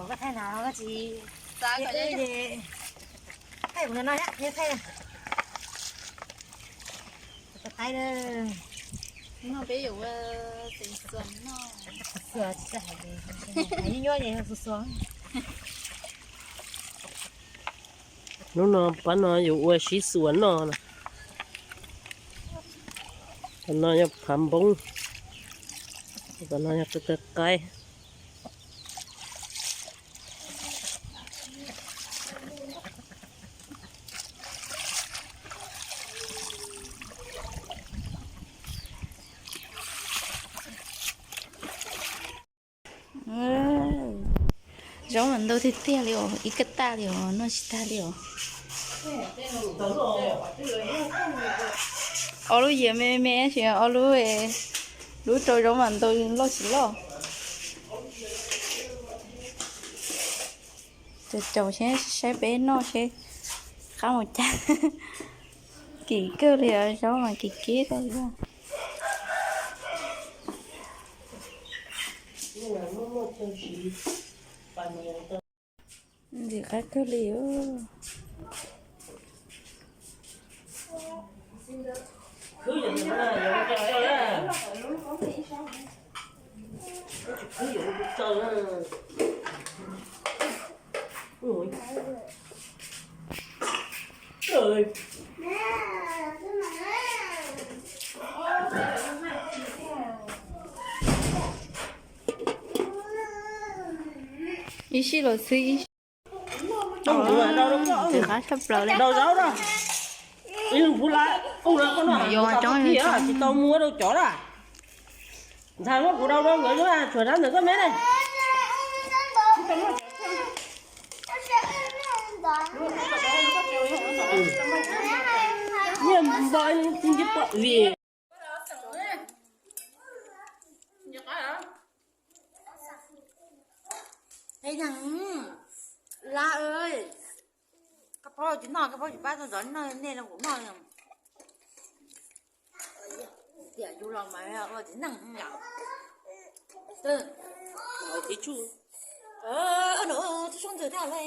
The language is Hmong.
Koj thaij na, koj tsis thaij kuv no, no thaij. Thaij na. No peb yuav ua xeev xuas noj. Xuas tsis txawj hais, hais nyuaj nyuaj ces xuas xuas. Hnub no pab no yuav ua sib xuas noj no. Tom no yog phav npoob, tom no yog qw qw qaib. Zaub mas ntau tiag tiag li os, ib kab taj li os, noj tsis tag li os. Ob lub yias me me, ob lub, lub rau zaub mas ntau loj tsis loj. Caum caum seb, saib peb noj seb qab mus cas. Kim kawg li os, zaub mas kim kib rau li. Ntxim qab kawg li. Ib sij los xwb ib sij. Ntxim qab tshaj plaws li. Rau zaub rau. Ib leeg pub lab, ub lab koj noj, tsis tau muab rau cov lab. Ntxhais muab kuv rau rau nkawd, tshuav rab ntawm koj me ne. Nyiaj npau nti nti pom vim. Lab, koj paub tsis noj, koj paub tsis pab tau zov noj, nej los kuv noj. Tiam yus los mas ua txiv neej yom. Tiv tsuj, tib sub ntxwg tag le.